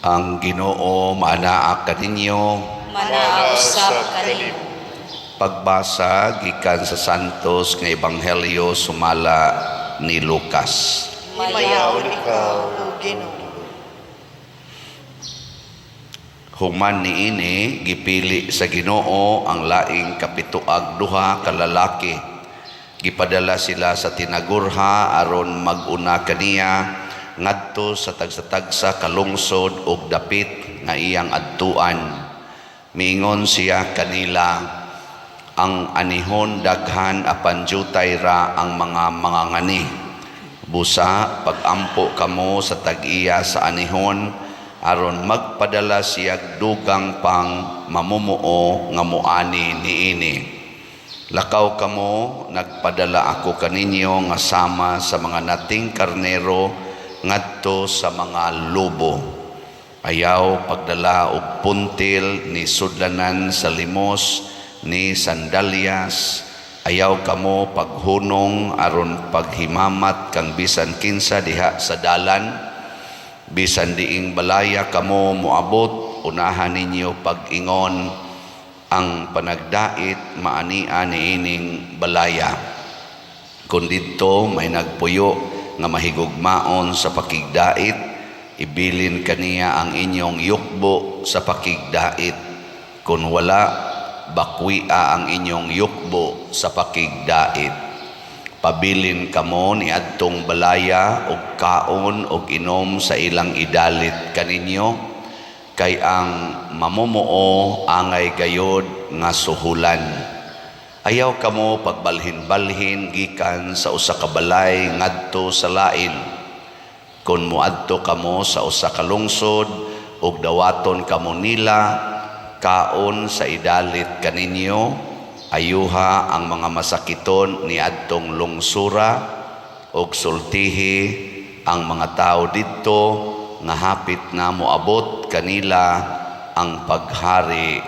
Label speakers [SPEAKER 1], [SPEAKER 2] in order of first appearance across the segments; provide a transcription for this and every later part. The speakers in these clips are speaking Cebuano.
[SPEAKER 1] Ang Ginoo maanaa kaninyo.
[SPEAKER 2] Manaa usab kanimo.
[SPEAKER 1] Pagbasa gikan sa Santos nga Ebanghelyo sumala ni Lucas.
[SPEAKER 2] Himayaon ikaw, O Ginoo.
[SPEAKER 1] Human niini, gipili sa Ginoo ang laing kapituag duha ka lalaki. Gipadala sila sa tinagurha aron mag-una kaniya ngadto sa tagsa-tagsa ka lungsod ug dapit nga iyang adtuan. Miingon siya kanila, "Ang anihon daghan apan jutay ra ang mga mangangani. Busa pagampo kamo sa tag-iya sa anihon aron magpadala siya dugang pang mamumuo nga moani niini. Lakaw kamo, nagpadala ako kaninyo nga sama sa mga nating karnero ngadto sa mga lobo. Ayaw pagdala og puntil ni sudlanan sa limos ni sandalyas. Ayaw kamo paghunong aron paghimamat kang bisan kinsa diha sa dalan. Bisan diing balaya kamo moabot, unahan ninyo pag-ingon, 'Ang panagdait maania niining balaya.' Kung didto may nagpuyo nga mahigugmaon sa pakigdait, ibilin kaniya ang inyong yukbo sa pakigdait. Kung wala, bakwia ang inyong yukbo sa pakigdait. Pabilin kamo niadtong balaya og kaon og inom sa ilang idalit kaninyo, kay ang mamumuo angay gayod nga suhulan. Ayaw kamo pagbalhin-balhin gikan sa usa ka balay ngadto sa lain. Kung moadto kamo sa usa ka lungsod ug dawaton kamo nila, kaon sa idalit kaninyo, ayuha ang mga masakiton niadtong lungsura ug sultihi ang mga tawo didto nga hapit na moabot kanila ang paghari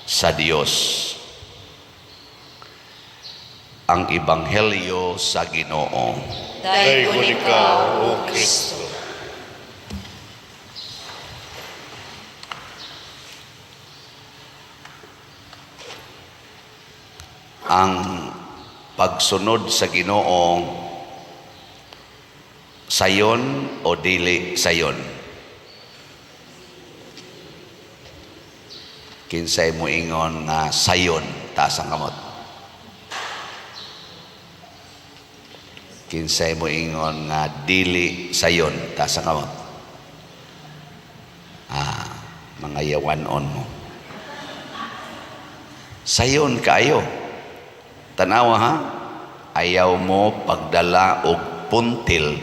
[SPEAKER 1] sa Dios." Ang Ebanghelyo sa Ginoo.
[SPEAKER 2] Daygon ikaw, O Kristo.
[SPEAKER 1] Ang pagsunod sa Ginoo, sayon o dili sayon? Kinsay moingon nga sayon, taas ang kamot. Kinsay moingon nga dili sayon, taas ang kamot. Mga yawanon mo. Sayon kaayo. Tanawa ha, ayaw mo pagdala og puntil.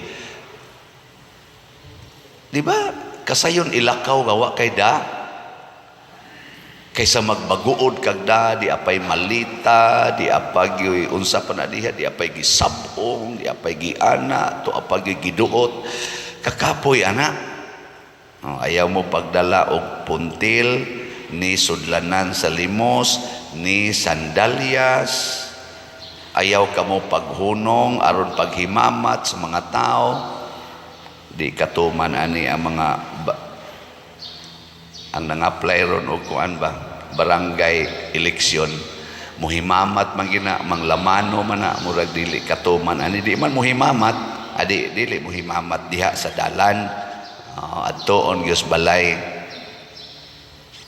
[SPEAKER 1] Di ba? Kasayon ilakaw gawa kay da. Kaysa magbaguod kag da, di apay malita, di apay unsa pa na diha, di apay gisabong, di apay giana, to apay giduot. Kakapoy ana. Oh, ayaw mo pagdala og puntil, ni sudlanan sa limos, ni sandalyas. Ayaw ka mo paghunong aron paghimamat sa mga tao. Di katuman ani ang mga ang nang-apply ron og kuan ba, barangay election, muhimamat man gina, manglamano man na, murag dili katuman ani. Di man muhimamat adi, dili muhimamat diha sa dalan, adtoon gyud balay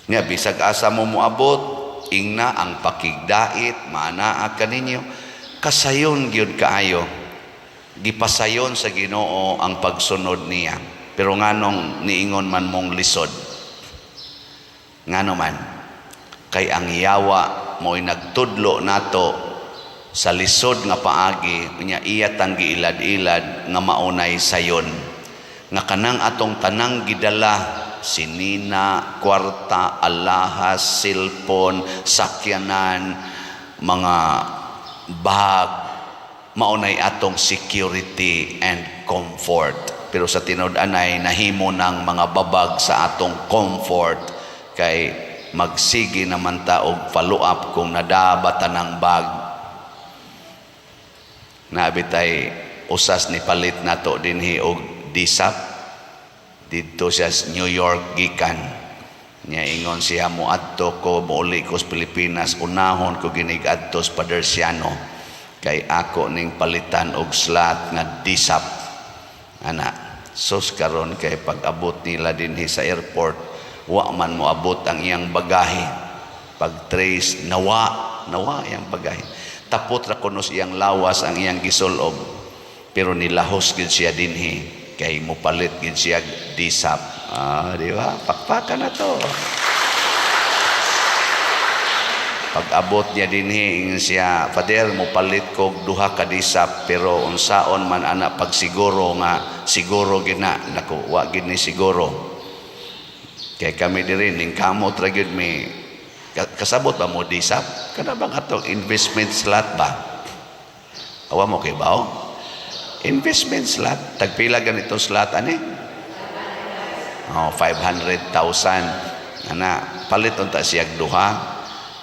[SPEAKER 1] nga bisag asa mo moabot, ingna ang pakigdait maanaa kaninyo. Kasayon gyud kaayo. Gipasayon sa Ginoo ang pagsunod niya. Pero nganong niingon man mong lisod? Ngano man? Kay ang yawa mo'y nagtudlo nato sa lisod nga paagi, unya iya tang giilad-ilad nga maunay sayon. Nga kanang atong tanang gidala, sinina, kwarta, alahas, cellphone, sakyanan, mga bag, maunay atong security and comfort. Pero sa tinud-anay, nahimo ng mga babag sa atong comfort, kay magsige naman ta og follow up kung nadaba tanang bag. Nabitay usas ni palit nato dinhi og DSAP. Didto siya sa New York gikan. Nya ingon siya, "Moadto ko, mouli ko sa Pilipinas, unahon ko ginig adto sa Padersiano kay ako ning palitan og slot nga DSAP." Ana, sus, karon kay pag-abot nila dinhi sa airport, wa man moabot ang iyang bagahe. Pag trace, nawa, nawa iyang bagahe. Tapot ra kuno sa iyang lawas ang iyang gisulob. Pero nilahos gid siya dinhi kay mopalit gid siya DSAP. Ah, di ba? Pakpakan na to. Pag abot niya dinhi, ingon siya, "Father, mopalit kog duha ka DSAP, pero unsaon man ana pagsiguro nga siguro gina?" Nako, wa gid ni siguro. Kay kami diri ning kamot ra gyud mi. Kasabot ba mo DSAP? Kana bang atong investment slot ba? Awa mo kay bao? Investment slot. Tagpila ganito slot ani? Oh, 500,000. Ana, palit unta siya duha.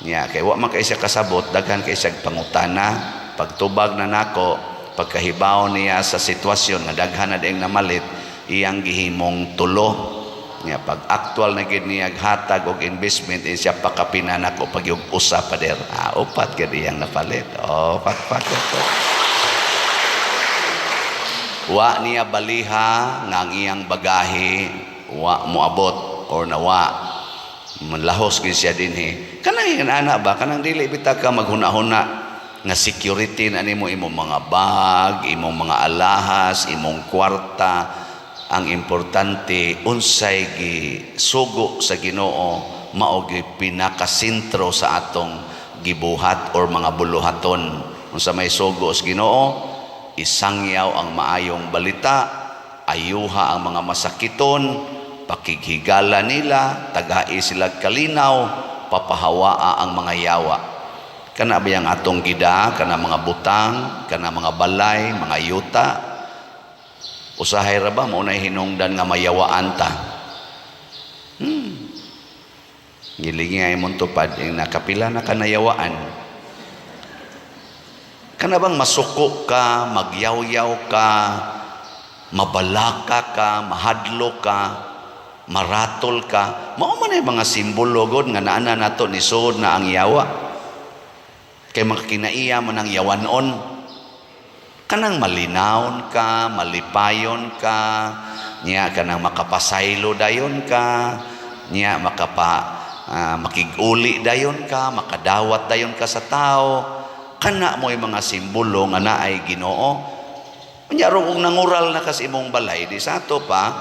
[SPEAKER 1] Nya kay wa man kay siya kasabot, daghan kay siya pangutana. Pagtubag na nako, pagkahibaw niya sa sitwasyon nga daghan na ding namalit, iyang gihimong tulo. Nya pag actual na gid niya hatag og investment, siya pakapina nako pagyug usa, pader. Ah, upat gid iyang napalit. Oh, pakpak to. Wa niya baliha nga ang iyang bagahe wa moabot or nawa. Manlahos gid siya dinhi. Kanang ana ba, kanang dili bitaw ka maghuna-huna nga security na nimo imong mga bag, imong mga alahas, imong kwarta. Ang importante, unsay gisugo sa Ginoo, mao gyud pinakasentro sa atong gibuhat or mga buluhaton. Unsa may sugo sa Ginoo? Isangyaw ang maayong balita, ayuha ang mga masakiton, pakighigala nila, tagai sila kalinaw, papahawaa ang mga yawa. Kana ba yung atong gida, kana mga butang, kana mga balay, mga yuta? Usahay ra ba mo na hinungdan nga mayawaan ta? Gilingi ay mong tupad, yung nakapila na ka nayawaan. Kana bang masuko ka, magyawyaw ka, mabalaka ka, mahadlo ka, maratol ka, mao man ay mga simbolo god nga naana nato ni suod na ang yawa. Kay makakinaiya man ang yawanon. Kanang malinawon ka, malipayon ka, niya kanang makapasaylo dayon ka, niya makiguli dayon ka, makadawat dayon ka sa tao. Kana mo mga simbolo nga naay Ginoo. Unya ron kung nangural na kas imong balay, di sa ato pa,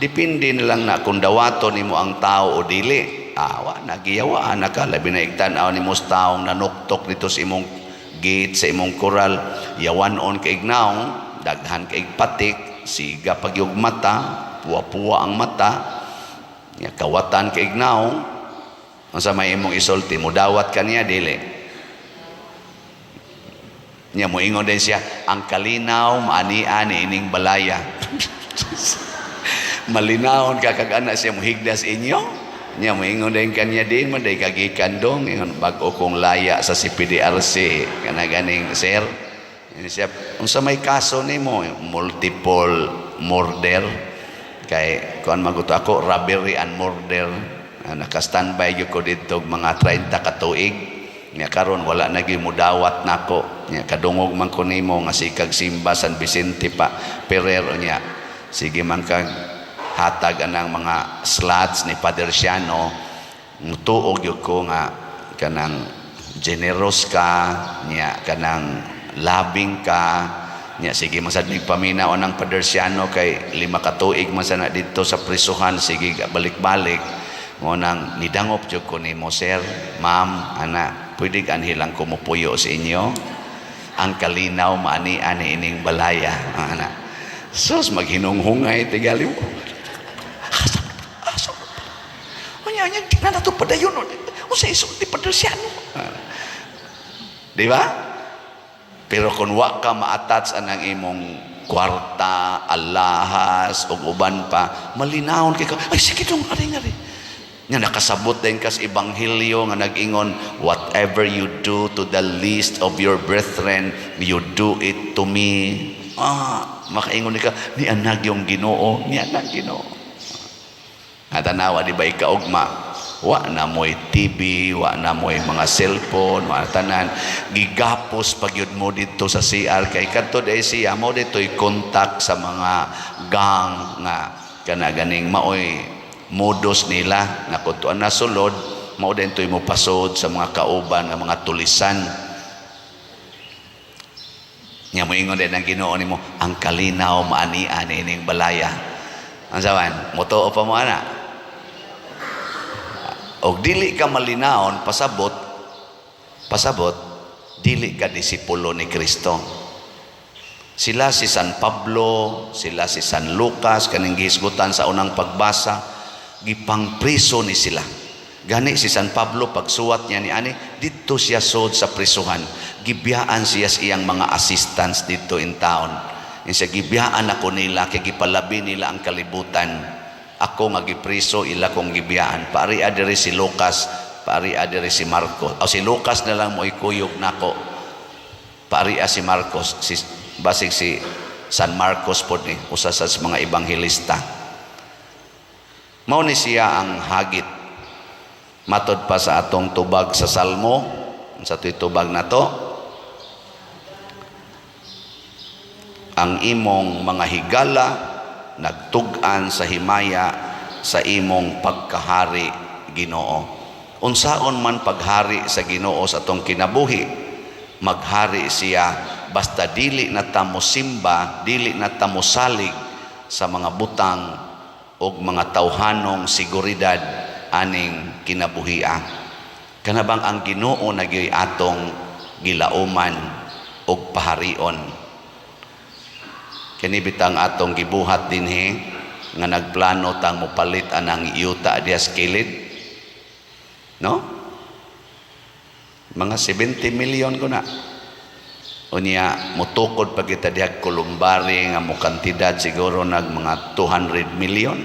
[SPEAKER 1] depende na lang na kung dawaton nimo ang tao o dili. Awa, nagiyawaan na ka, labi na igtan-aw nimo sa taong nanuktok dito sa imong gate, sa imong koral, yawan-on kay ignaong, daghan kay patik, siga pagyug mata, puwa-puwa ang mata, ya, kawatan kay ignaong, unsa may imong isulti, mudawat ka niya, dili. Niya moingon din siya, "Ang kalinaw maania ni ining balaya." Malinawon ka kag ana siya mohigda sa inyo. Niya moingon din kanya din man day kagikan dong, ingon, "Bag-o kong laya sa CPDRC kana ganing sir." Ingon siya, "Unsa may kaso nimo?" "Multiple murder." Kay kuan maguto ako, robbery and murder. Ah, naka-standby gyud ko didto og mga 30 ka tuig. Nya karon wala na gyud mudawat nako. Nya kadungog man ko nimo nga sikag simba San Vicente pa Ferrer, nya sige man kag hatag anang mga slots ni Father Siano, mutuo gyud ko nga kanang generous ka niya, kanang loving ka niya. Sige man sad mig paminaw anang Father Siano kay 5 ka tuig man sana didto sa prisuhan, sige balik-balik mo nang nidangop jud ko nimo, sir, ma'am, ana, pwede anhi lang ko mopuyo sa inyo. Ang kalinaw maani ani ining balaya, ana. Sus, maghinunghungay tigali mo. Asa asa unya nya di na nato padayon, unsa isulti, Padre Siano? Di ba? Pero kung wa ka ma-attach anang imong kwarta, alahas, ug uban pa, malinawon kay ka, "Ay, sige dong, ari ari." Nga nakasabot din kas ebanghelyo nga nag-ingon, "Whatever you do to the least of your brethren, you do it to me." Ah, makaingon ni ka, ni anag yung Ginoo, ni anag Ginoo. Tanawa, di ba ikaugma? Wa na mo'y TV, wa na mo'y mga cellphone, wa na tanan. Gigapos pag yun mo dito sa CR kay kadto dai siya mo dito'y contact sa mga gang nga kana ganing maoy modus nila nga kung tuan na sulod mao din to'y mo pasod sa mga kauban nga mga tulisan. Nya moingon din ang Ginoo nimo, ang kalinaw maanian ining balaya. Ang sawan, motuo pa mo ana? Og dili ka malinawon, pasabot, pasabot, dili ka disipulo ni Kristo. Sila si San Pablo, sila si San Lucas, kaning gihisgutan sa unang pagbasa, gipangpriso ni sila. Gani si San Pablo, pagsuwat niya ni ani, didto siya sud sa prisuhan. Gibiyaan siya sa iyang mga assistants dito in town. Insa, "Gibiyaan ako nila kay gipalabi nila ang kalibutan. Ako nga gipriso, ila kong gibiyaan. Paari diri si Lucas, paari diri si Marcos. O si Lucas na lang mo ikuyog nako. Paari si Marcos," si basig si San Marcos pod ni usa sa mga ebanghelista. Mao ni siya ang hagit. Matod pa sa atong tubag sa Salmo, sa to'y tubag nato, ang imong mga higala nagtug-an sa himaya sa imong pagkahari, Ginoo. Unsaon man paghari sa Ginoo sa atong kinabuhi, maghari siya basta dili na ta mosimba, dili na ta mosalig sa mga butang og mga tawhanong seguridad aning kinabuhia. Kanabang ang Ginoo na gyuy atong gilauman og paharion. Kini bitang atong gibuhat dinhi nga nagplano tang mopalit anang yuta diha sa kilid. No? Mga 70 million ko na. Unya motukod pa kita diha columbary nga mo kantidad siguro nag mga 200 million.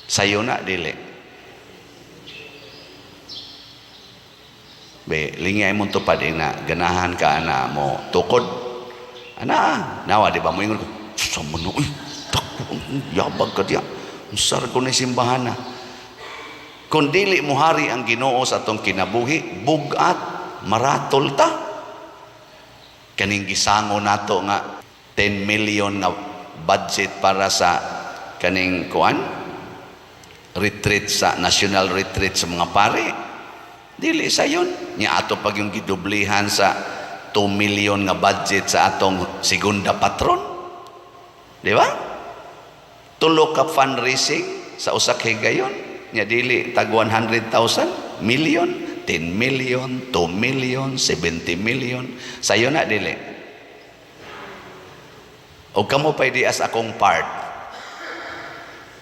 [SPEAKER 1] Sayo na dili. Be, lingay mong tupad na ganahan ka ana mo tukod. Ana, nawa di ba mo ingon ko, sa mo uy, takbo, yabag ka diya. Unsar ko ni simbahan na. Kung dili mo hari ang Ginoo sa atong kinabuhi, bugat, maratol ta. Kaning gisango nato nga 10 million nga budget para sa kaning kuan retreat, sa national retreat sa mga pare, dili sayon. Nya ato pag yung gidublihan sa 2 million nga budget sa atong segunda patron, di ba? Tulo ka fundraising sa usa ka higayon, nya dili tag 100,000 million, 10 million, 2 million, 70 million. Sayo na dili? O kamo pa di as akong part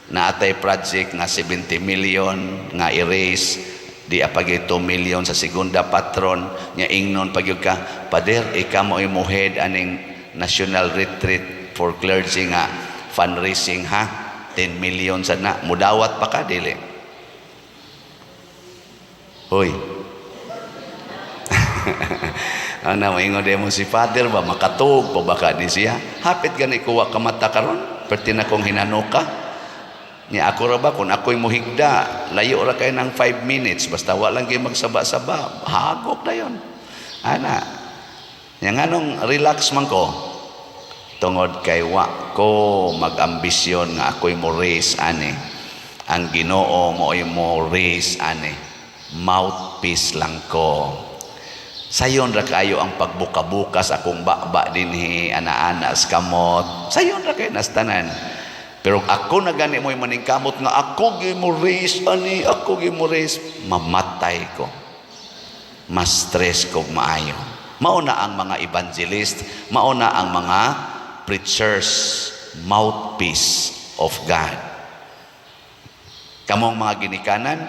[SPEAKER 1] na atay project nga 70 million nga i-raise di apag 2 million sa segunda patron, nya ingnon pag ka, "Pader, ikaw mo imo head aning national retreat for clergy nga fundraising ha, 10 million sa na," mudawat pa ka dili? Hoy. Ana, maingon mo si Father ba, makatug pa baka ni siya? Hapit gani kuwa ka mata karon, perti na kong hinanuka. Nya ako ra ba, kung ako'y muhigda, layo ra kay ng 5 minutes, basta wa lang kay magsaba-saba, hagok na yon. Ana. Nya nganong relax man ko? Tungod kay wa ko mag-ambisyon nga ako'y mo raise ani. Ang Ginoo mo mo raise ani. Mouthpiece lang ko. Sayon ra kayo ang pagbuka-bukas akong baba dinhi, ana-ana sa kamot. Sayon ra kayo nastanan. Pero ako na gani mo'y maningkamot nga ako gi mo raise ani, ako gi mo raise, mamatay ko. Mas stress ko maayo. Mao na ang mga evangelist, mao na ang mga preachers, mouthpiece of God. Kamong mga ginikanan,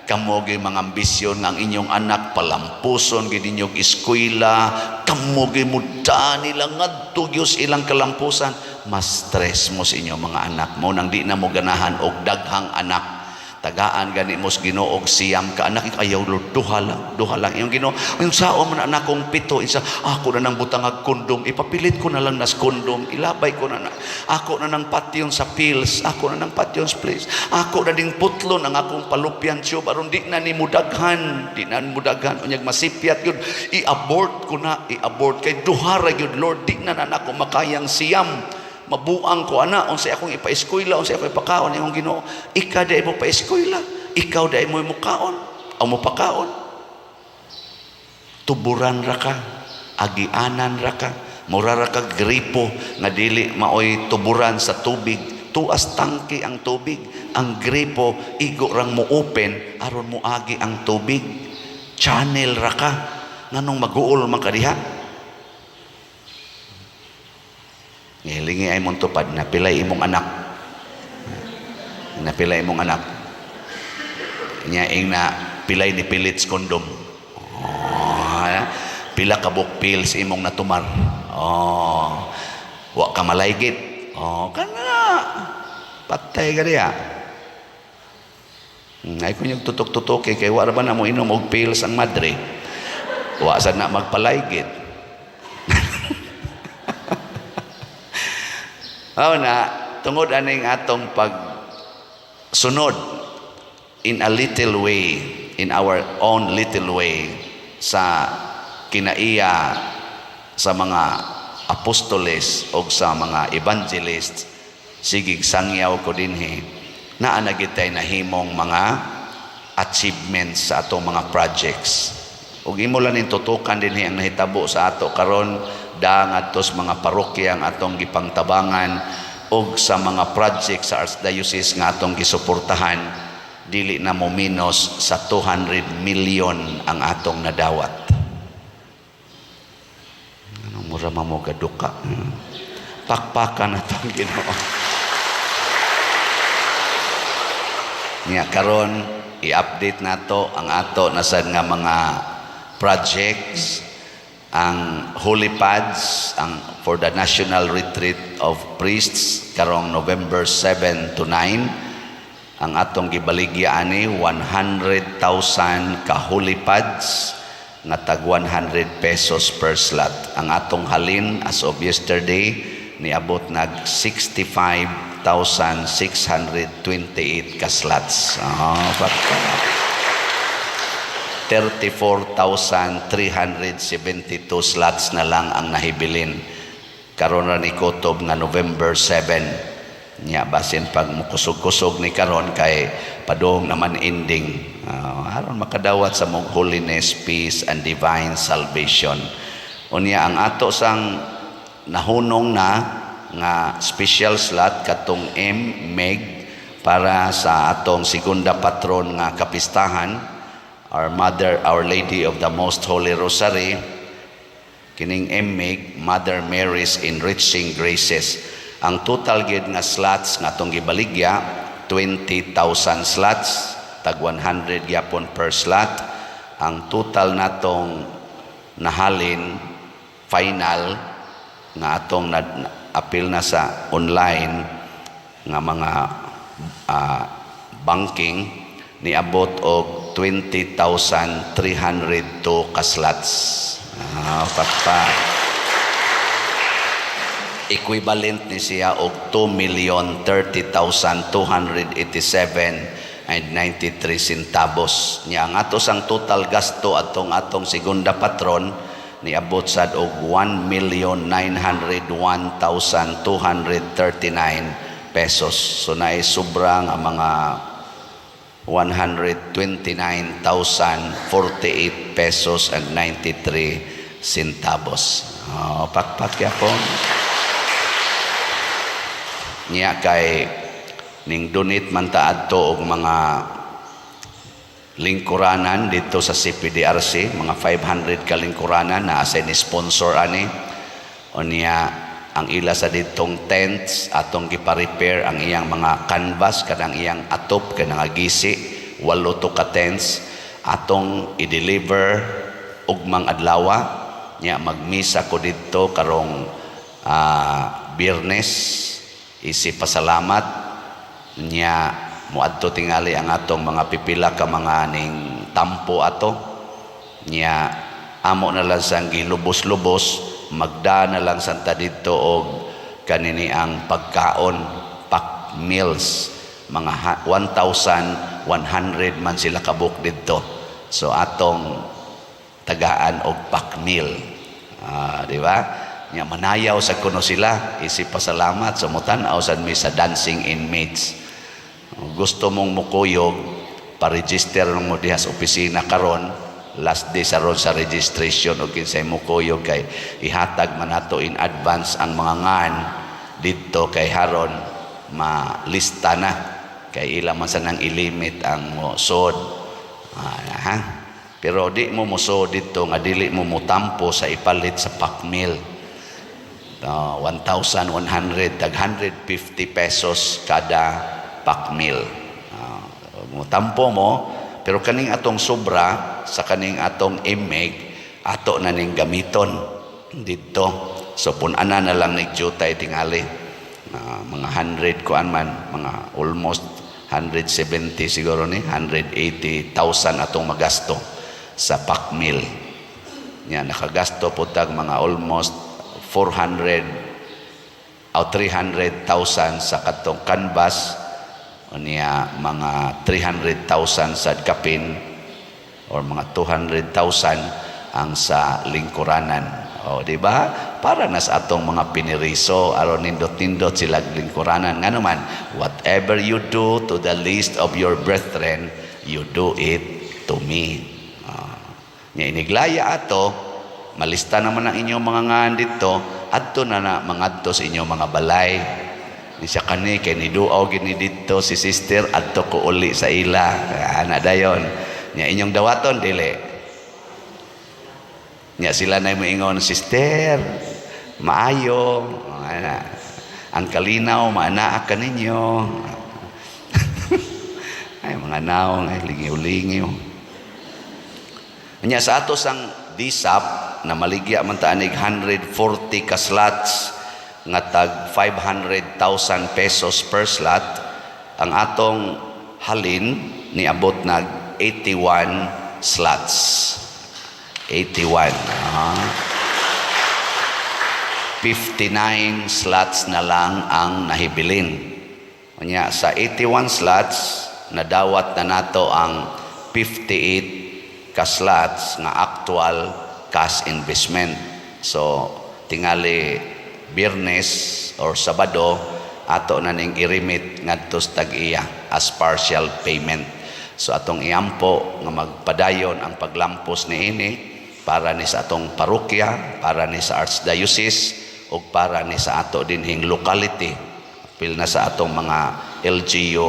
[SPEAKER 1] kamo gyud mga ambisyon nga ang inyong anak palampuson gyud ninyong eskwela, kamo gyud muda nila ngadto gyud sa ilang kalampusan, mas stress mo sa inyong mga anak mo nang di na mo ganahan og daghang anak. Tagaan gani mo sa Ginoo og 9 ka anak, ayaw, Lord, duha lang, duha lang. Yung Ginoo, yung sao man anak kong pito, isa ako na nang butangag kondom, ipapilit ko na lang nas kondom, ilabay ko na na. Ako na nang patyon sa pills, ako na nang patyon sa pills. Ako na ding putlon ang akong fallopian tube aron di na ni mudaghan, di na mudaghan unyag masipyat yun. I-abort ko na, i-abort kay duha ra gyud, Lord, di na na nako makayang 9. Mabuang ko ana, unsay akong ipa-eskwela, unsay akong ipakaon? Imong Ginoo, ikaw di mo pa-eskwela, ikaw di mo mukaon o mo pakaon. Tuburan ra ka, agianan ra ka, mura ra ka gripo nga dili maoy tuburan sa tubig. Tuas tangke ang tubig, ang gripo igo rang mo open aron moagi ang tubig. Channel ra ka. Nganong maguol man ka diha? Ngilingi ay mong tupad na pilay imong anak. Na pilay imong anak. Nya ing na pilay ni pilits kondom. Oh, pila ka book pills imong natumar. Oh, wa ka malaygit. Oh, kana. Patay ka diha. Ay kung yung tutok-tutok kay wa ra ba na mo inom og pills ang madre. Wa sad na magpalaygit. Mao na, tungod aning atong pagsunod in a little way, in our own little way, sa kinaiya sa mga apostoles o sa mga evangelists, sigig sangyaw ko dinhi, naa na gid tay nahimong mga achievements sa atong mga projects. Ug imo lang ning tutukan dinhi ang nahitabo sa ato karon, da ngadto sa mga parokya ang atong gipangtabangan ug sa mga project sa Archdiocese nga atong gisuportahan, dili na mo minus sa 200 million ang atong nadawat. Anong mura man mo gaduka? Pakpakan na itong Ginoo. Nya karon i-update nato ang ato nasad nga mga projects, ang Holy Pads, ang for the National Retreat of Priests karong November 7 to 9. Ang atong gibaligya ani 100,000 ka Holy Pads nga tag 100 pesos per slot. Ang atong halin as of yesterday niabot nag 65,628 ka slots. Oh, 34,372 slots na lang ang nahibilin karon ra ni kutob nga November 7. Nya basin pag mukusog-kusog ni karon kay padung naman ending, aron makadawat sa mong holiness, peace and divine salvation. Unya ang ato sang nahunong na nga special slot katong M Meg para sa atong segunda patron nga kapistahan, Our Mother, Our Lady of the Most Holy Rosary, kining MMEG, Mother Mary's Enriching Graces. Ang total gid nga slots nga atong gibaligya, 20,000 slots, tag 100 gyapon per slot. Ang total natong nahalin final nga atong apil na sa online nga mga banking niabot og 20,302 ka slots. Papa. Equivalent ni siya og 2,030,287.93 centavos. Nya ang ato sang total gasto atong atong segunda patron niabot sad og 1,901,239 pesos. So naay sobra nga mga 129,048 pesos and 93 centavos. Oh, pakpak yapon. Niya kay ning donate man ta adto og mga lingkuranan dito sa CPDRC, mga 500 ka lingkuranan na asa ni sponsor ani. O niya ang ila sa ditong tents atong gipa-repair ang iyang mga canvas kanang iyang atop kanang gisi, 8 to ka tents atong i-deliver ugmang adlawa. Nya magmisa ko didto karong Biyernes isi pasalamat. Nya Muadto tingali ang atong mga pipila ka mga ning tampo ato. Nya amo na lang sang gilubos-lubos, magda na lang santa didto og kanini ang pagkaon, pack meals, mga 1,100 man sila kabuk didto. So atong tagaan og pack meal. Ah, di ba? Nya manayaw sa kuno sila, isip pasalamat sa mutan-aw sad mi sa dancing inmates. Gusto mong mukuyog, pa-register mo diha sa opisina karon, last day sa ron sa registration og kinsay mukuyog, kay ihatag man nato in advance ang mga ngan didto kay haron malista na, kay ila man sa nang ilimit ang mosod. Ah, ha? Pero di mo mosod didto nga dili mo motampo sa ipalit sa pack meal. 1,100, tag 150 pesos kada pack meal. Motampo mo, pero kaning atong sobra sa kaning atong imig, ato na ning gamiton didto. So pun-ana na lang ni jutay tingali. Mga 100 kuan man, mga almost 170 siguro ni, 180,000 atong magasto sa pack meal. Nya nakagasto po tag mga almost 400 o 300,000 sa katong canvas, unya mga 300,000 sa kapin or mga 200,000 ang sa lingkuranan. O, di ba? Para na sa atong mga piniriso aron nindot-nindot sila lingkuranan. Ngano man, whatever you do to the least of your brethren, you do it to me. Nya iniglaya ato, malista naman ang inyong mga ngan dito, adto na na mangadto sa inyong mga balay. Ni siya kani kay niduaw gini didto si sister, adto ko uli sa ila. Ana dayon. Nya inyong dawaton, dili. Nya sila na moingon, "Sister, maayo." Ana. Ang kalinaw, maanaa ka ninyo. Ay, mga naong, ay, lingiw-lingiw. Nya sa ato sang DSAP, na maligya man ta anig 140 ka slots nga tag 500,000 pesos per slot, ang atong halin niabot nag 81 slots. 81. Ah. 59 slots na lang ang nahibilin. Unya sa 81 slots, nadawat na nato ang 58 ka slots nga actual cash investment. So tingali Biyernes or Sabado, ato na ning i-remit ngadto sa tag-iya as partial payment. So atong iampo nga magpadayon ang paglampos niini para ni sa atong parokya, para ni sa archdiocese ug para ni sa ato dinhing locality. Apil na sa atong mga LGU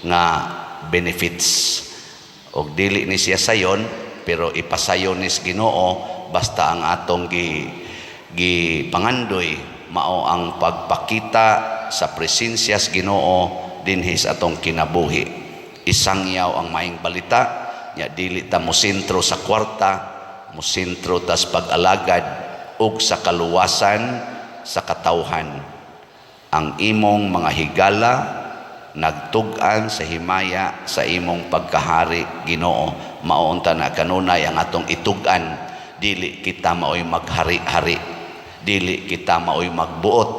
[SPEAKER 1] nga benefits. Og dili ni siya sayon, pero ipasayon ni sa Ginoo basta ang atong gi gipangandoy mao ang pagpakita sa presensya sa Ginoo dinhi sa atong kinabuhi. Isangyaw ang maayong balita, nya dili ta mo sentro sa kwarta, mo sentro tas pag-alagad ug sa kaluwasan sa katawhan. Ang imong mga higala nagtug-an sa himaya sa imong pagkahari, Ginoo. Mao unta na kanunay ang atong itug-an. Dili kita maoy maghari-hari, dili kita maoy magbuot,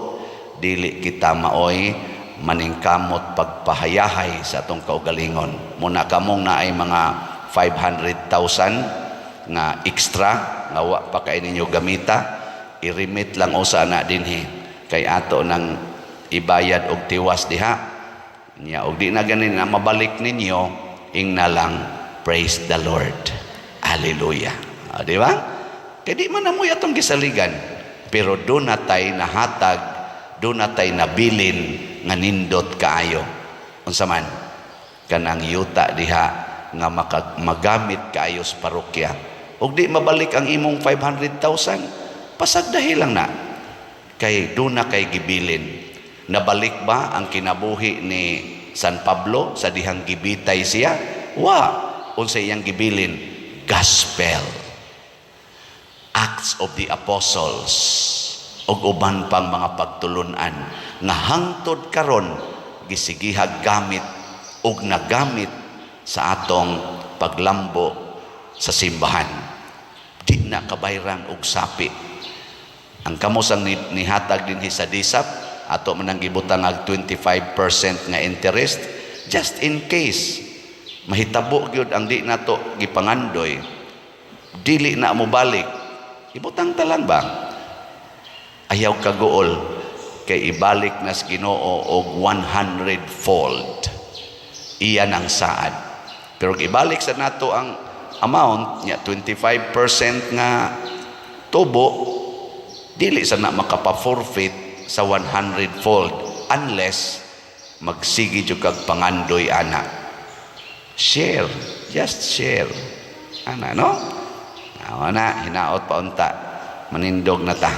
[SPEAKER 1] dili kita maoy maningkamot pagpahayahay sa atong kaugalingon. Muna kamong naay mga 500,000 nga extra nga wa pa kay ninyo gamita, i-remit lang usa na dinhi kay ato nang ibayad og tiwas diha. Nya og di na ganin na mabalik ninyo, ingna lang, "Praise the Lord. Hallelujah." Ah, di ba? Kay di man namoy atong gisaligan, pero duna tay nahatag, duna tay nabilin nga nindot kaayo. Unsa man? Kanang yuta diha nga magamit kaayo sa parokya. Ug di mabalik ang imong 500,000, pasagdahi lang na. Kay duna kay gibilin. Nabalik ba ang kinabuhi ni San Pablo sa dihang gibitay siya? Wa. Unsa iyang gibilin? Gospel. Acts of the Apostles ug uban pang mga pagtulunan nga hangtod karon gisigihag gamit. ug nagamit sa atong paglambo sa simbahan. Di na kabayran og sapi. Ang kamos ang nihatag dinhi sa DSAP, ato man ang gibutang ag 25% nga interest just in case mahitabo gyud ang di nato gipangandoy, dili na mo balik, ibutang ta lang ba. Ayaw kaguol kay ibalik nas Ginoo og 100 fold. Iyan ang saad. Pero ibalik sa nato ang amount nya, 25% nga tubo, dili sa na makapa-forfeit sa 100 fold unless magsige jud kag pangandoy ana. Share, just share ana, no? Awa na, hinaot pa unta manindog na ta.